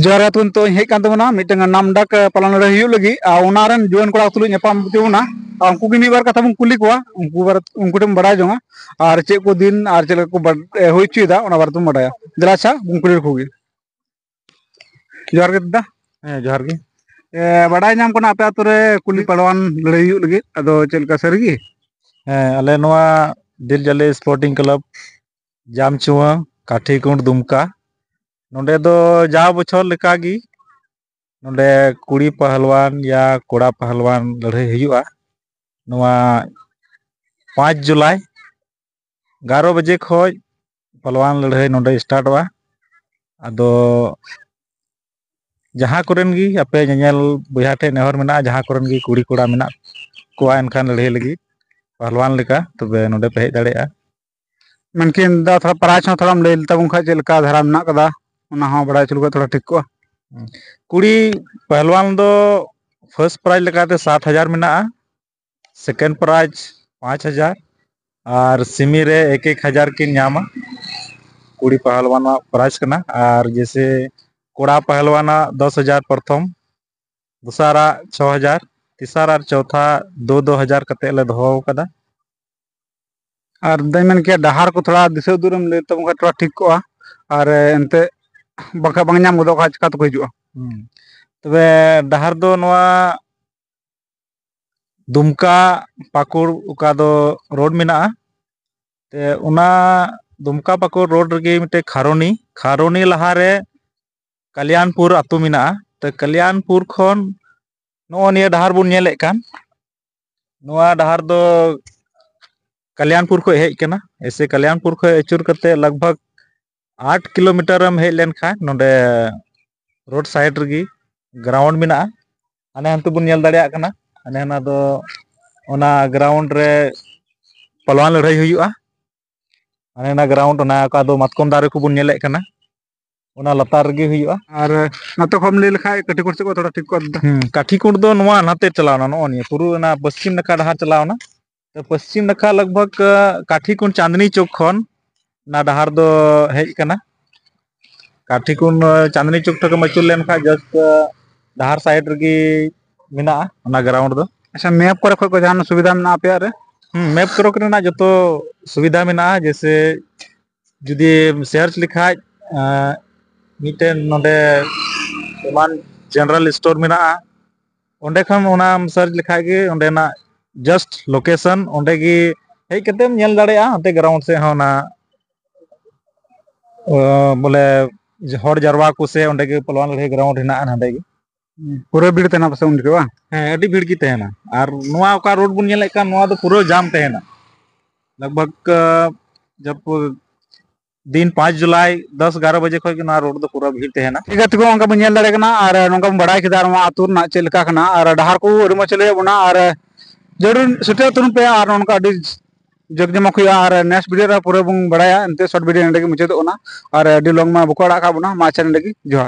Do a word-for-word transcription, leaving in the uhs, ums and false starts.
ᱡᱚᱦᱟᱨ ᱜᱮ, ᱛᱚ ᱱᱤᱛᱚᱜ ᱤᱧ ᱦᱮᱡ ᱠᱟᱱ ᱛᱟᱵᱚᱱᱟ ᱢᱤᱫᱴᱟᱝ ᱱᱟᱢᱰᱟᱠ ᱯᱟᱞᱟᱣ ᱞᱟᱹᱲᱦᱟᱹᱭ ᱦᱩᱭᱩᱜ ᱞᱟᱹᱜᱤᱫ, ᱟᱨ ᱚᱱᱟ ᱨᱮᱱ ᱡᱩᱣᱟᱹᱱ ᱠᱚᱲᱟ ᱠᱚ ᱛᱩᱞᱩᱡ ᱧᱟᱯᱟᱢ ᱦᱚᱪᱚ ᱵᱚᱱᱟ᱾ ᱟᱨ ᱩᱱᱠᱩ ᱜᱮ ᱢᱤᱫ ᱵᱟᱨ ᱠᱟᱛᱷᱟ ᱵᱚᱱ ᱠᱩᱞᱤ ᱠᱚᱣᱟ, ᱩᱱᱠᱩ ᱵᱟᱨᱮ, ᱩᱱᱠᱩ ᱴᱷᱮᱱ ᱵᱟᱲᱟᱭ ᱡᱚᱝᱟ, ᱟᱨ ᱪᱮᱫ ᱠᱚ ᱫᱤᱱ ᱟᱨ ᱪᱮᱫ ᱞᱮᱠᱟ ᱠᱚ ᱵᱟᱰ-, ᱮ, ᱦᱩᱭ ᱦᱚᱪᱚᱭᱮᱫᱟ, ᱚᱱᱟ ᱵᱟᱨᱮ ᱛᱮᱵᱚᱱ ᱵᱟᱰᱟᱭᱟ᱾ ᱫᱮᱞᱟ ᱟᱪᱪᱷᱟ, ᱵᱚᱱ ᱠᱩᱞᱤ ᱞᱮᱠᱚ ᱜᱮ᱾ ᱡᱚᱦᱟᱨ ᱜᱮ ᱫᱟᱫᱟ᱾ ᱦᱮᱸ, ᱡᱚᱦᱟᱨ ᱜᱮ᱾ ᱮ, ᱵᱟᱰᱟᱭ ᱧᱟᱢ ᱠᱟᱱᱟ ᱟᱯᱮ ᱟᱛᱳ ᱨᱮ ᱠᱩᱞᱤ ᱯᱟᱞᱣᱟᱱ ᱞᱟᱹᱲᱦᱟᱹᱭ ᱦᱩᱭᱩᱜ ᱞᱟᱹᱜᱤᱫ, ᱟᱫᱚ ᱪᱮᱫ ᱞᱮᱠᱟ ᱥᱟᱹᱨᱤ ᱜᱮ? ᱦᱮᱸ, ᱟᱞᱮ ᱱᱚᱣᱟ ᱫᱤᱞᱡᱟᱞᱤ ᱥᱯᱳᱨᱴᱤᱝ ᱠᱞᱟᱵᱽ, ᱡᱟᱢᱪᱩᱣᱟᱹ, ᱠᱟᱴᱷᱤᱠᱩᱸᱰ, ᱫᱩᱢᱠᱟ, ᱱᱚᱰᱮ ᱫᱚ ᱡᱟ ᱵᱚᱪᱷᱚᱨ ᱞᱮᱠᱟᱜᱮ ᱱᱚᱰᱮ ᱠᱩᱲᱤ ᱯᱟᱦᱞᱣᱟᱱ ᱭᱟ ᱠᱚᱲᱟ ᱯᱟᱦᱞᱣᱟᱱ ᱞᱟᱹᱲᱦᱟᱹᱭ ᱦᱩᱭᱩᱜᱼᱟ᱾ ᱱᱚᱣᱟ ᱯᱟᱸᱪ ᱡᱩᱞᱟᱭ ᱮᱜᱟᱨᱚ ᱵᱟᱡᱮ ᱠᱷᱚᱡ ᱯᱟᱞᱣᱟᱱ ᱞᱟᱹᱲᱦᱟᱹᱭ ᱱᱚᱰᱮ ᱥᱴᱟᱨᱴᱚᱜᱼᱟ᱾ ᱟᱫᱚ ᱡᱟᱦᱟᱸ ᱠᱚᱨᱮᱱ ᱜᱮ ᱟᱯᱮ ᱧᱮᱧᱮᱞ ᱵᱚᱭᱦᱟ ᱴᱷᱮᱱ ᱱᱮᱦᱚᱨ ᱢᱮᱱᱟᱜᱼᱟ, ᱡᱟᱦᱟᱸ ᱠᱚᱨᱮᱱ ᱜᱮ ᱠᱩᱲᱤ ᱠᱚᱲᱟ ᱢᱮᱱᱟᱜ ᱠᱚᱣᱟ, ᱮᱱᱠᱷᱟᱱ ᱞᱟᱹᱲᱦᱟᱹᱭ ᱞᱟᱹᱜᱤᱫ ᱯᱟᱦᱞᱣᱟᱱ ᱞᱮᱠᱟ, ᱛᱚᱵᱮ ᱱᱚᱰᱮ ᱯᱮ ᱦᱮᱡ ᱫᱟᱲᱮᱭᱟᱜᱼᱟ᱾ ᱢᱮᱱᱠᱷᱟᱱ ᱫᱟ, ᱛᱷᱚᱲᱟ ᱯᱨᱟᱭᱤᱡᱽ ᱦᱚᱸ ᱛᱷᱚᱲᱟᱢ ᱞᱟᱹᱭ ᱛᱟᱵᱚᱱ ᱠᱷᱟᱡ, ᱪᱮᱫ ᱞᱮᱠᱟ ᱫᱷᱟᱨᱟ ᱢᱮᱱᱟᱜ ᱠᱟᱫᱟ, ᱚᱱᱟ ᱦᱚᱸ ᱵᱟᱲᱟᱭ ᱦᱚᱪᱚ ᱞᱮᱠᱚ ᱠᱷᱟᱡ ᱛᱷᱚᱲᱟ ᱴᱷᱤᱠ ᱠᱚᱜᱼᱟ᱾ ᱠᱩᱲᱤ ᱯᱟᱦᱞᱣᱟᱱ ᱫᱚ ᱯᱷᱟᱥᱴ ᱯᱨᱟᱭᱤᱡᱽ ᱞᱮᱠᱟᱛᱮ ᱥᱟᱛ ᱦᱟᱡᱟᱨ ᱢᱮᱱᱟᱜᱼᱟ, ᱥᱮᱠᱮᱱᱰ ᱯᱨᱟᱭᱤᱡᱽ ᱯᱟᱸᱪ ᱦᱟᱡᱟᱨ, ᱟᱨ ᱥᱤᱢᱤ ᱨᱮ ᱮᱠ ᱮᱠ ᱦᱟᱡᱟᱨ ᱠᱤᱱ ᱧᱟᱢᱟ᱾ ᱠᱩᱲᱤ ᱯᱟᱦᱞᱣᱟᱱᱟᱜ ᱯᱨᱟᱭᱤᱡᱽ ᱠᱟᱱᱟ᱾ ᱟᱨ ᱡᱮᱭᱥᱮ ᱠᱚᱲᱟ ᱯᱟᱦᱞᱣᱟᱱᱟᱜ ᱫᱚᱥ ᱦᱟᱡᱟᱨ ᱯᱨᱚᱛᱷᱚᱢ, ᱫᱚᱥᱟᱨᱟᱜ ᱪᱷᱚ ᱦᱟᱡᱟᱨ, ᱛᱮᱥᱟᱨ ᱟᱨ ᱪᱚᱣᱛᱷᱟ ᱫᱩ ᱫᱩ ᱦᱟᱡᱟᱨ ᱠᱟᱛᱮ ᱞᱮ ᱫᱚᱦᱚ ᱟᱠᱟᱫᱟ᱾ ᱟᱨ ᱫᱟᱧ ᱢᱮᱱ ᱠᱮᱭᱟ, ᱰᱟᱦᱟᱨ ᱠᱚ ᱛᱷᱚᱲᱟ ᱫᱤᱥᱟᱹ ᱩᱫᱩᱜ ᱨᱮᱢ ᱞᱟᱹᱭ ᱛᱟᱵᱚᱱ ᱠᱷᱟᱡ ᱛᱷᱚᱲᱟ ᱴᱷᱤᱠ ᱠᱚᱜᱼᱟ᱾ ᱟᱨ ᱮᱱᱛᱮ ᱵᱟᱝᱠᱷᱟᱡ ᱵᱟᱝ ᱧᱟᱢ ᱜᱚᱫᱚᱜ ᱠᱷᱟᱡ ᱪᱤᱠᱟ ᱛᱮᱠᱚ ᱦᱤᱡᱩᱜᱼᱟ? ᱦᱩᱸ᱾ ᱛᱚᱵᱮ ᱰᱟᱦᱟᱨ ᱫᱚ ᱱᱚᱣᱟ ᱫᱩᱢᱠᱟ ᱯᱟᱹᱠᱩᱲ ᱚᱠᱟ ᱫᱚ ᱨᱳᱰ ᱢᱮᱱᱟᱜᱼᱟ, ᱛᱮ ᱚᱱᱟ ᱫᱩᱢᱠᱟ ᱯᱟᱹᱠᱩᱲ ᱨᱳᱰ ᱨᱮᱜᱮ ᱢᱤᱫᱴᱮᱡ ᱠᱷᱟᱨᱚᱱᱤ, ᱠᱷᱟᱨᱚᱱᱤ ᱞᱟᱦᱟᱨᱮ ᱠᱟᱞᱭᱟᱱᱯᱩᱨ ᱟᱹᱛᱩ ᱢᱮᱱᱟᱜᱼᱟ᱾ ᱛᱚ ᱠᱟᱞᱭᱟᱱᱯᱩᱨ ᱠᱷᱚᱱ ᱱᱚᱜᱼᱚ ᱱᱤᱭᱟᱹ ᱰᱟᱦᱟᱨ ᱵᱚᱱ ᱧᱮᱞᱮᱫ ᱠᱟᱱ, ᱱᱚᱣᱟ ᱰᱟᱦᱟᱨ ᱫᱚ ᱠᱟᱞᱭᱟᱱᱯᱩᱨ ᱠᱷᱚᱱ ᱦᱮᱡ ᱠᱟᱱᱟ᱾ ᱮᱥᱮ ᱠᱟᱞᱭᱟᱱᱯᱩᱨ ᱠᱷᱚᱱ ᱟᱹᱪᱩᱨ ᱠᱟᱛᱮ ᱞᱟᱜᱽ ᱵᱷᱟᱜᱽ ᱟᱴ ᱠᱤᱞᱳᱢᱤᱴᱟᱨ ᱮᱢ ᱦᱮᱡ ᱞᱮᱱᱠᱷᱟᱱ ᱱᱚᱰᱮ ᱨᱳᱰ ᱥᱟᱭᱤᱰ ᱨᱮᱜᱮ ᱜᱨᱟᱣᱩᱱᱰ ᱢᱮᱱᱟᱜᱼᱟ᱾ ᱦᱟᱱᱮ ᱦᱟᱱᱛᱮ ᱵᱚᱱ ᱧᱮᱞ ᱫᱟᱲᱮᱭᱟᱜ ᱠᱟᱱᱟ, ᱦᱟᱱᱮ ᱦᱟᱱᱟ ᱫᱚ ᱚᱱᱟ ᱜᱨᱟᱣᱩᱱᱰ ᱨᱮ ᱯᱟᱞᱣᱟᱱ ᱞᱟᱹᱲᱦᱟᱹᱭ ᱦᱩᱭᱩᱜᱼᱟ᱾ ᱦᱟᱱᱮ ᱚᱱᱟ ᱜᱨᱟᱣᱩᱱᱰ, ᱚᱱᱟ ᱚᱠᱟ ᱫᱚ ᱢᱟᱛᱠᱚᱢ ᱫᱟᱨᱮ ᱠᱚᱵᱚᱱ ᱧᱮᱞᱮᱫ ᱠᱟᱱᱟ, ᱚᱱᱟ ᱞᱟᱛᱟᱨ ᱨᱮᱜᱮ ᱦᱩᱭᱩᱜᱼᱟ᱾ ᱟᱨ ᱱᱚᱛᱮ ᱠᱷᱚᱱ ᱮᱢ ᱞᱟᱹᱭ ᱞᱮᱠᱷᱟᱡ ᱠᱟᱹᱴᱷᱤᱠᱩᱸᱰ ᱥᱮᱫ ᱠᱷᱚᱱ ᱛᱷᱚᱲᱟ ᱴᱷᱤᱠ ᱠᱚᱜᱼᱟ ᱫᱟᱫᱟ᱾ ᱦᱩᱸ, ᱠᱟᱴᱷᱤᱠᱩᱸᱰ ᱫᱚ ᱱᱚᱣᱟ ᱱᱟᱛᱮ ᱪᱟᱞᱟᱣᱱᱟ, ᱱᱚᱜᱼᱚ ᱱᱤᱭᱟᱹ ᱯᱩᱨᱩ ᱚᱱᱟ ᱯᱚᱥᱪᱤᱢ ᱱᱟᱠᱷᱟ ᱰᱟᱦᱟᱨ ᱪᱟᱞᱟᱣᱱᱟ᱾ ᱛᱚ ᱯᱚᱥᱪᱤᱢ ᱱᱟᱠᱷᱟ ᱞᱟᱜᱽ ᱵᱷᱟᱜᱽ, ᱟᱸ, ᱠᱟᱴᱷᱤᱠᱩᱸᱰ ᱪᱟᱸᱫᱽᱱᱤ ᱪᱚᱠ ᱠᱷᱚᱱ ᱚᱱᱟ ᱰᱟᱦᱟᱨ ᱫᱚ ᱦᱮᱡ ᱠᱟᱱᱟ᱾ ᱠᱟᱴᱷᱤᱠᱩᱱ ᱪᱟᱸᱫᱽᱱᱤ ᱪᱚᱠ ᱴᱷᱮᱱ ᱮᱢ ᱟᱹᱪᱩᱨ ᱞᱮᱱᱠᱷᱟᱱ ᱡᱟᱥᱴ ᱰᱟᱦᱟᱨ ᱥᱟᱭᱤᱰ ᱨᱮᱜᱮ ᱢᱮᱱᱟᱜᱼᱟ ᱚᱱᱟ ᱜᱨᱟᱣᱩᱱᱰ ᱫᱚ᱾ ᱟᱪᱪᱷᱟ, ᱢᱮᱯ ᱠᱚᱨᱮ ᱠᱷᱚᱡ ᱠᱚ ᱡᱟᱦᱟᱱ ᱥᱩᱵᱤᱫᱷᱟ ᱢᱮᱱᱟᱜᱼᱟ ᱟᱯᱮᱭᱟᱜ ᱨᱮ? ᱦᱩᱸ, ᱢᱮᱯ ᱠᱚᱨᱮ ᱨᱮᱱᱟᱜ ᱡᱚᱛᱚ ᱥᱩᱵᱤᱫᱷᱟ ᱢᱮᱱᱟᱜᱼᱟ᱾ ᱡᱮᱭᱥᱮ ᱡᱩᱫᱤ ᱥᱟᱨᱪ ᱞᱮᱠᱷᱟᱡ ᱢᱤᱫᱴᱮᱱ ᱱᱚᱰᱮ ᱮᱢᱟᱱ ᱡᱮᱱᱟᱨᱮᱞ ᱥᱴᱳᱨ ᱢᱮᱱᱟᱜᱼᱟ, ᱚᱸᱰᱮ ᱠᱷᱚᱱ ᱚᱱᱟᱢ ᱥᱟᱨᱪ ᱞᱮᱠᱷᱟᱡ ᱜᱮ ᱚᱸᱰᱮᱱᱟᱜ ᱡᱟᱥᱴ ᱞᱳᱠᱮᱥᱚᱱ ᱚᱸᱰᱮ ᱜᱮ ᱦᱮᱡ ᱠᱟᱛᱮᱢ ᱧᱮᱞ ᱫᱟᱲᱮᱭᱟᱜᱼᱟ᱾ ᱦᱟᱱᱛᱮ ᱜᱨᱟᱣᱩᱱᱰ ᱥᱮᱫ ᱦᱚᱸ ᱚᱱᱟ ᱵᱚᱞᱮ ᱦᱚᱲ ᱡᱟᱨᱣᱟ ᱠᱚ ᱥᱮ ᱚᱸᱰᱮ ᱜᱮ ᱯᱟᱞᱣᱟᱱ ᱞᱟᱹᱲᱦᱟᱹᱭ ᱜᱨᱟᱣᱩᱱᱰ ᱦᱮᱱᱟᱜᱼᱟ ᱱᱚᱸᱰᱮ ᱜᱮ᱾ ᱯᱩᱨᱟᱹ ᱵᱷᱤᱲ ᱛᱟᱦᱮᱱᱟ ᱯᱟᱥᱮ ᱩᱱ ᱡᱚᱠᱷᱚᱡ, ᱵᱟᱝ? ᱦᱮᱸ, ᱟᱹᱰᱤ ᱵᱷᱤᱲ ᱜᱮ ᱛᱟᱦᱮᱱᱟ᱾ ᱟᱨ ᱱᱚᱣᱟ ᱚᱠᱟ ᱨᱳᱰ ᱵᱚᱱ ᱧᱮᱞᱮᱫ ᱠᱟᱱ, ᱱᱚᱣᱟ ᱫᱚ ᱯᱩᱨᱟᱹ ᱡᱟᱢ ᱛᱟᱦᱮᱱᱟ᱾ ᱞᱟᱜᱽ ᱵᱷᱟᱜᱽ ᱡᱚᱵ ᱫᱤᱱ ᱯᱟᱸᱪ ᱡᱩᱞᱟᱭ ᱫᱚᱥ ᱮᱜᱟᱨᱚ ᱵᱟᱡᱮ ᱠᱷᱚᱱ ᱜᱮ ᱱᱚᱣᱟ ᱨᱳᱰ ᱫᱚ ᱯᱩᱨᱟᱹ ᱵᱷᱤᱲ ᱛᱟᱦᱮᱱᱟ᱾ ᱴᱷᱤᱠ ᱜᱮᱭᱟ, ᱛᱚᱵᱮ ᱚᱱᱠᱟ ᱵᱚᱱ ᱧᱮᱞ ᱫᱟᱲᱮᱭᱟᱜ ᱠᱟᱱᱟ ᱟᱨ ᱱᱚᱝᱠᱟ ᱵᱚᱱ ᱵᱟᱲᱟᱭ ᱠᱮᱫᱟ ᱱᱚᱣᱟ ᱟᱹᱛᱩ ᱨᱮᱱᱟᱜ ᱪᱮᱫ ᱞᱮᱠᱟ ᱠᱟᱱᱟ ᱟᱨ ᱰᱟᱦᱟᱨ ᱠᱚ ᱟᱹᱰᱤ ᱢᱚᱡᱽ ᱪᱟᱹᱞᱩᱭᱮᱫ ᱵᱚᱱᱟ ᱟᱨ ᱡᱟᱹᱨᱩᱲ ᱥᱮᱴᱮᱨ ᱛᱟᱵᱚᱱ ᱯᱮ ᱟᱨ ᱱᱚᱝᱠᱟ ᱟᱹᱰᱤ ᱡᱟᱠ ᱡᱚᱢᱚᱠ ᱦᱩᱭᱩᱜᱼᱟ᱾ ᱟᱨ ᱱᱮᱠᱥᱴ ᱵᱷᱤᱰᱤᱭᱳ ᱨᱮ ᱯᱩᱨᱟᱹ ᱵᱚᱱ ᱵᱟᱲᱟᱭᱟ᱾ ᱮᱱᱛᱮ ᱥᱚᱨᱴ ᱵᱷᱤᱰᱤᱭᱳ ᱱᱚᱸᱰᱮ ᱜᱮ ᱢᱩᱪᱟᱹᱫᱚᱜ ᱠᱟᱱᱟ ᱟᱨ ᱟᱹᱰᱤ ᱞᱚᱝ ᱢᱟ ᱵᱟᱠᱚ ᱟᱲᱟᱜ ᱠᱟᱜ ᱵᱚᱱᱟ᱾ ᱢᱟ ᱟᱪᱪᱷᱟ, ᱱᱚᱸᱰᱮ ᱜᱮ ᱡᱚᱦᱟᱨ᱾